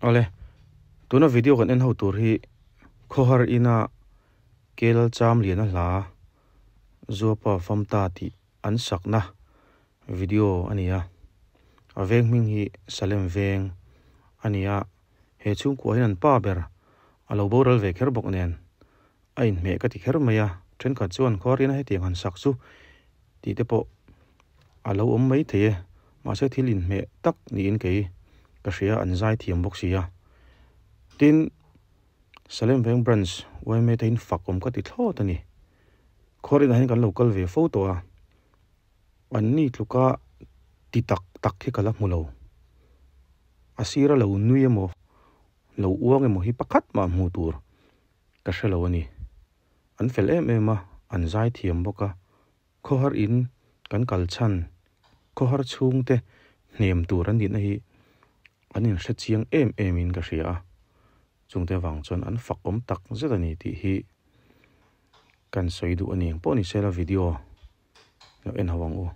Awle, tuna video kan en ho tur hi khawhar ina Kel Cham Liana hla Zuapa Famta tih an sakna video a ni a. A veng hming hi Salem Veng a ni a, he chhungkua hian an pa ber a lo boral ve kher bawk nen a inhmeh ka ti kher mai a, thenkhat chuan khawhar ina hetiang han sak chu tih te pawh a lo awm mai thei e, mahse thil inhmeh tak niin kei ka hria an zai thiam bawk si a. Tin, Salem Veng Branch yma te hian fak awm ka ti thlawt a ni. Khawhar inah hian kan lo kal ve fo tawh a, anni tluka ti tak tak hi ka la hmu lo. A sira lo nui emaw, lo uang emaw hi pakhat mah hmuh tur ka hre lo a ni. An fel em em a, an zai thiam bawk a, Khawhar in kan kal chhan, khawhar chhungte hnem tur an nihna hi an inhre chiang em em in ka hria a, chungte avang chuan an fak awm tak zet a ni tih hi kan sawi duh a ni. Engpawh ni sela video lo en ho ang u.